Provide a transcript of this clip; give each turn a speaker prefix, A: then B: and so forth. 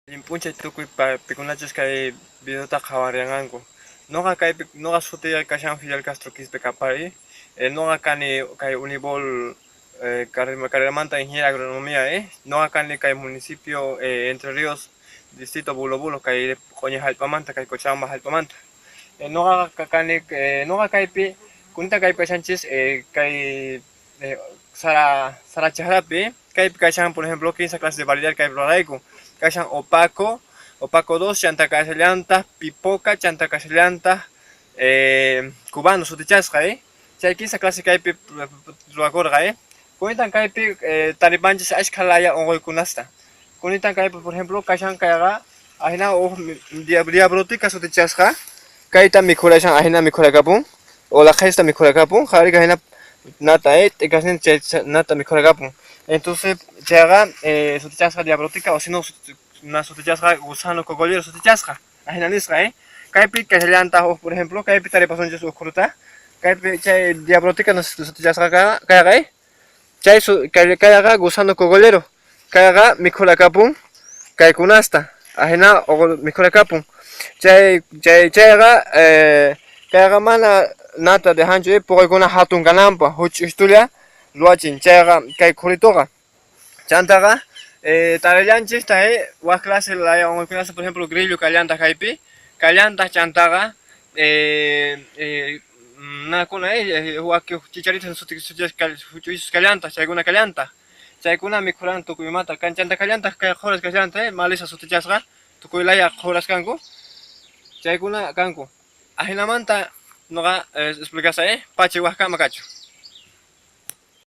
A: Allin p'unchay tukuy pikunachus kay videota qhawarinqanku. Noqa kaypi noqa sutiyqa kashan Fidel Castro Quispe Capari. Noqa kani kay Unibol carreramanta ingeniero agronomía. Noqa kani kay municipio Entre Ríos, distrito Bulo Bulo, kay q'uñi jallp'amanta, kay Cochabamba jallp'amanta. Noqaqa kani noqa kaypi kunta kaypi kashanchis kay sara sara chajrapi. Kaypi kashan, por ejemplo, 15 clases de variedad kaypi rurayku. Kashan Opaco, Opaco 2, chanta kashallantaq Pipoca, chanta kashallantaq Cubano sutichasqa. Chay 15 clase kaypi ruwakurqa. Kunitan kaypi taripanchis ashkha laya unquykunasta. Kunitan kaypi, por ejemplo, kashan kayqa ajina uj diabrotica sutichasqa, kayta mikhurashan, ajina mikhurakapun o laqhaysta mikhurakapun, qharika ajina nata t'ikasninta chay nata mikhurakapun. Entonces chayqa sutichasqa diabrotica o sino na sutichasqa gusano cogollero sutichasqa, ajina nisqa. Kaypi kashallantaq uj, por ejemplo, kaypi taripasunchis uj khuruta. Kaypi chay diabrotica sutichasqa kayqa, chay kayqa gusano cogollero, kayqa mikhurakapun kaykunasta, ajina mikhurakapun. Chay chayqa kayqa mana nata dejanchu puquykuna hatun kananpaq, huch'uytulla ruwachin chayqa kay khurituqa. Chantaqa tarillanchis waj clase laya unquykunasta, por ejemplo, grillo kallantaq kaypi kallantaq. Chantaqa nakuna wak chicharitas huch'uychus kallantaq, chaykuna kallantaq, chaykuna mikhuran tukuy imata. Chanta kallantaq kay qhuras kallantaq, maleza sutichasqa, tukuy laya qhuras kanku, chaykuna kanku. Ajinamanta noqa explicasaq. Pachi wajkama kachu.